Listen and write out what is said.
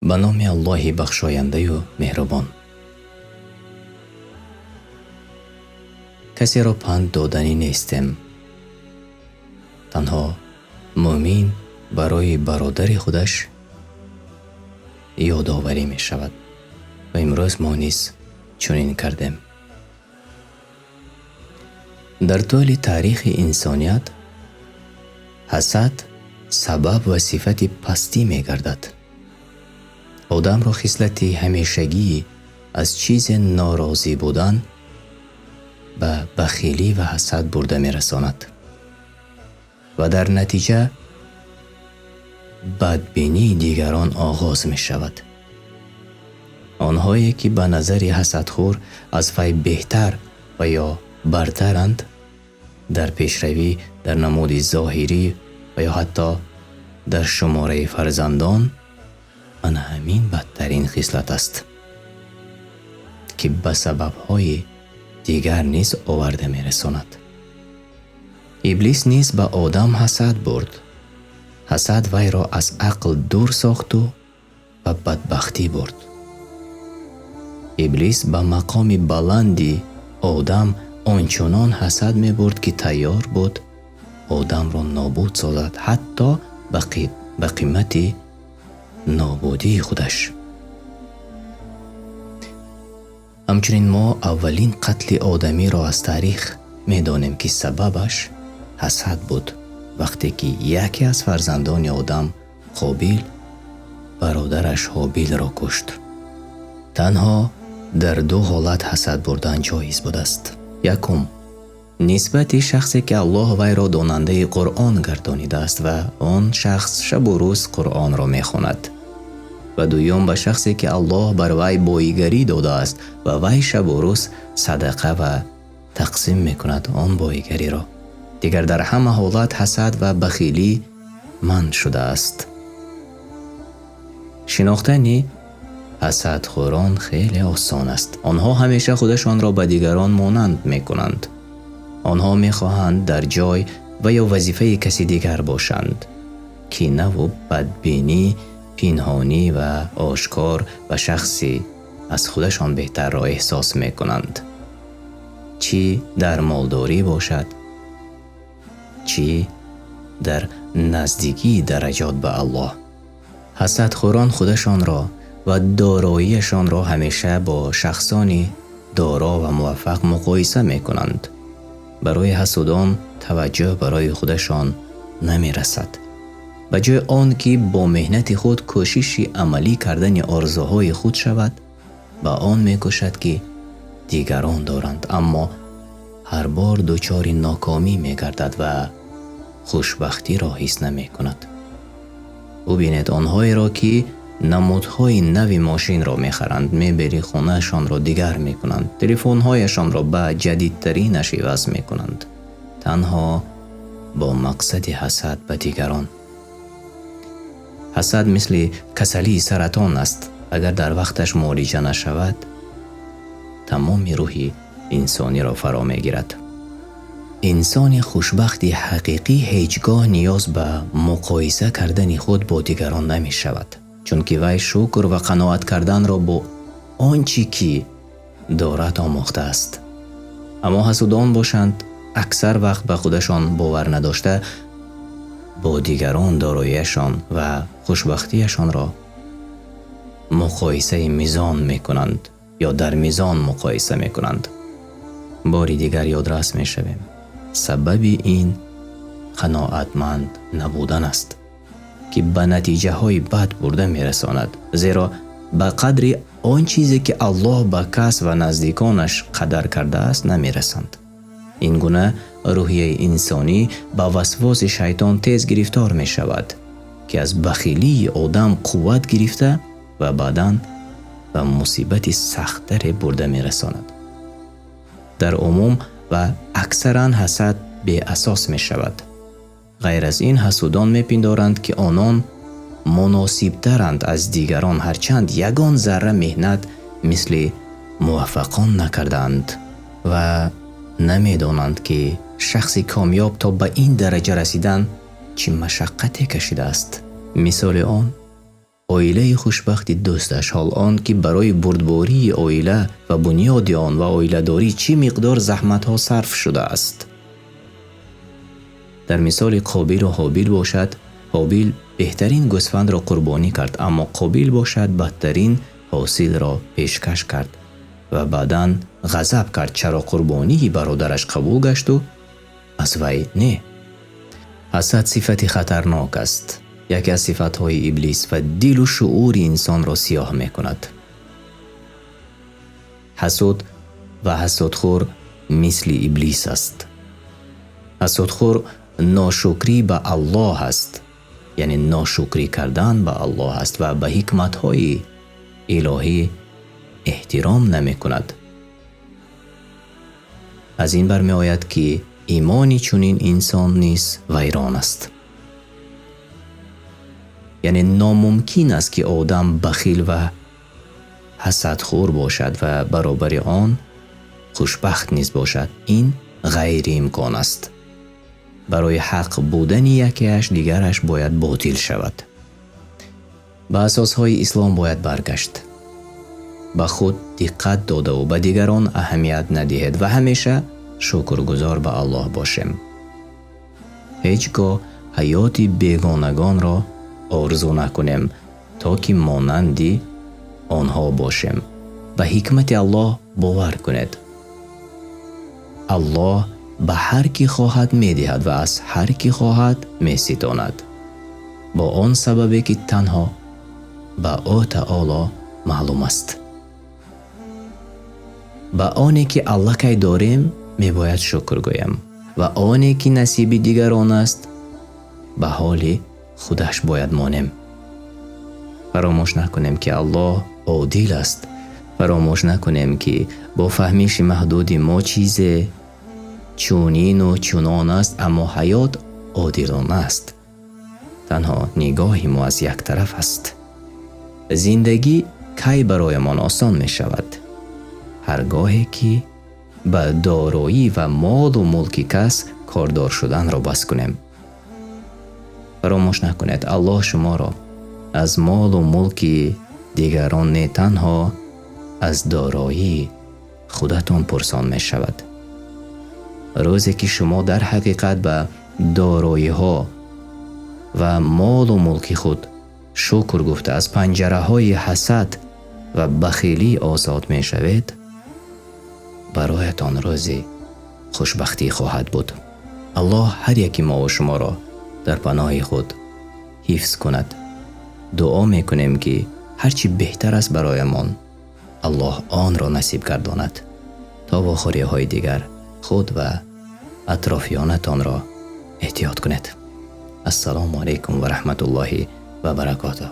Ба номи Аллоҳи бахшояндаю меҳрубон. Касеро панд доданӣ нестем. Танҳо мӯъмин барои бародари худаш ёдоварӣ мешавад. Ва имрӯз мо низ чунин кардем. Дар тӯли таърихи инсоният ҳасад сабаб ва сифати пастӣ мегардад. Одамро хислати ҳамешагии аз чизе норозӣ будан ба бахилӣ ва ҳасад бурда мерасонад ва дар натиҷа бадбинии дигарон оғоз мешавад. Онҳое ки ба назари ҳасадхӯр аз вай беҳтар ва ё бартаранд, дар пешравӣ, дар намуди зоҳирӣ ва ё ҳатто дар шумораи фарзандон, ана ҳамин бадтарин хислат аст, ки ба сабабҳои дигар низ оварда мерасонад. Иблис низ ба Одам ҳасад бурд. Ҳасад вайро аз ақл дур сохту ба бадбахтӣ бурд. Иблис ба мақоми баланди Одам ончунон ҳасад мебурд, ки тайёр буд Одамро нобуд созад, ҳатто ба қимати нобудии худаш. Ҳамчунин мо аввалин қатли одамиро аз таърих медонем, ки сабабаш ҳасад буд, вақте ки яке аз фарзандони Одам, Қобил, бародараш Ҳобилро кушт. Танҳо дар ду ҳолат ҳасад бурдан ҷоиз будааст. Якум, нисбати шахсе ки Аллоҳ вайро донандаи Қуръон гардонидааст ва он шахс шабу рӯз Қуръонро мехонад. Ва дуюм, ба шахсе ки Аллоҳ бар вай боигарӣ додааст ва вай шабу рӯз садақа ва тақсим мекунад он боигариро. Дигар дар ҳама ҳолат ҳасад ва бахилӣ манъ шудааст. Шинохтани ҳасадхӯрон хеле осон аст. Онҳо ҳамеша худашонро ба дигарон монанд мекунанд. Онҳо мехоҳанд дар ҷой ва ё вазифаи каси дигар бошанд. Кинаву бадбинӣ, пинҳонӣ ва ошкор ба шахси аз худашон беҳтарро эҳсос мекунанд. Чӣ дар молдорӣ бошад, чӣ дар наздикии дараҷот ба Аллоҳ. Ҳасадхӯрон худашонро ва дороияшонро ҳамеша бо шахсони доро ва муваффақ муқоиса мекунанд. Барои ҳасудон таваҷҷӯҳ барои худашон намерасад. Ба ҷои он ки бо меҳнати худ кӯшиши амалӣ кардани орзуҳои худ шавад, ба он мекӯшад ки дигарон доранд, аммо ҳар бор дучори нокомӣ мегардад ва хушбахтиро ҳис намекунад. Бубинед онҳоеро, ки намудҳои нави мошинро мехаранд, мебели хонаашонро дигар мекунанд, телефонҳояшонро ба ҷадидтаринаш иваз мекунанд, танҳо бо мақсади ҳасад ба дигарон. Ҳасад мисли касалии саратон аст. Агар дар вақташ муолиҷа нашавад, тамоми рӯҳи инсониро фаро мегирад. Инсони хушбахти ҳақиқӣ ҳеҷ гоҳ ниёз ба муқоиса кардани худ бо дигарон намешавад, чунки вай шукр ва қаноат карданро бо он чӣ ки дорад омӯхтааст. Аммо ҳасудон бошанд, аксар вақт ба худашон бовар надошта, бо дигарон дороияшон ва хушбахтиашонро муқоисаи мизон мекунанд ё дар мизон муқоиса мекунанд. Бори дигар ёдрас мешавем. Сабаби ин қаноатманд набудан аст, ки ба натиҷаҳои бад бурда мерасонад, зеро ба қадри он чизе ки Аллоҳ ба кас ва наздиконаш қадар кардааст намерасанд. Ин гуна рӯҳияи инсонӣ ба васвоси шайтон тез гирифтор мешавад, ки аз бахилии одам қувват гирифта ва баъдан ба мусибати сахттаре бурда мерасонад. Дар умум ва аксаран ҳасад беасос мешавад. Ғайр аз ин, ҳасудон мепиндоранд, ки онон муносибтаранд аз дигарон, ҳарчанд ягон зарра меҳнат мисли муваффақон накардаанд ва намедонанд, ки шахси комёб то ба ин дараҷа расидан чӣ машаққате кашидааст. Мисоли он Оилаи хушбахти дӯсташ, ҳол он ки барои бурдбории оила ва бунёди он ва оиладорӣ чӣ миқдор заҳматҳо сарф шудааст. Дар мисоли Қобил ва Ҳобил бошад, Ҳобил беҳтарин гӯсфандро қурбонӣ кард, аммо Қобил бошад бадтарин ҳосилро пешкаш кард ва баъдан ғазаб кард, чаро қурбонии бародараш қабул гашт ва аз вай не. Ҳасад сифати хатарнок аст. Яке аз сифатҳои иблис ва дилу шуури инсонро сиёҳ мекунад. Ҳасуд ва ҳасудхӯр мисли иблис аст. Ҳасудхӯр ношукрӣ ба Аллоҳ аст, яъне ношукрӣ кардан ба Аллоҳ аст ва ба ҳикматҳои илоҳӣ эҳтиром намекунад. Аз ин бармеояд, ки имони чунин инсон низ вайрон аст. Яъне номумкин аст, ки одам бахил ва ҳасадхӯр бошад ва баробари он хушбахт низ бошад. Ин ғайриимкон аст. Барои ҳақ будани якеаш дигараш бояд ботил шавад. Ба асосҳои ислом бояд баргашт. Ба худ диққат додаву ба дигарон аҳамият надиҳед ва ҳамеша шукргузор ба Аллоҳ бошем. Ҳеҷ гоҳ ҳаёти бегонагонро орзу накунем, то ки монанди онҳо бошем. Ба ҳикмати Аллоҳ бовар кунед. Аллоҳ ба ҳар ки хоҳад медиҳад ва аз ҳар ки хоҳад меситонад, бо он сабабе ки танҳо ба ӯ таоло маълум аст. Ба оне ки аллакай дорем мебояд шукр гӯем ва оне ки насиби дигарон аст ба ҳоли худаш бояд монем. Фаромӯш накунем, ки Аллоҳ одил аст. Фаромӯш накунем, ки бо фаҳмиши маҳдуди мо чизе чунину чунон аст, аммо ҳаёт одилона аст. Танҳо нигоҳи мо аз як тараф аст. Зиндагӣ кай бароямон осон мешавад? Ҳар гоҳе ки ба дороӣ ва молу мулки кас кордор шуданро бас кунем. Фаромӯш накунед, Аллоҳ шуморо аз молу мулки дигарон не, танҳо аз дороии худатон пурсон мешавад. Рӯзе ки шумо дар ҳақиқат ба дороиҳо ва молу мулки худ шукр гуфта аз панҷараҳои ҳасад ва бахилӣ озод мешавед, бароятон рӯзи хушбахтӣ хоҳад буд. Аллоҳ ҳар яки мову шуморо дар паноҳи худ ҳифз кунад. Дуо мекунем, ки ҳарчи беҳтар аст бароямон, Аллоҳ онро насиб гардонад. То вохӯриҳои дигар худ ва атрофиёнатонро эҳтиёт кунед. Ассалому алайкум ва раҳматуллоҳи ва баракотуҳ.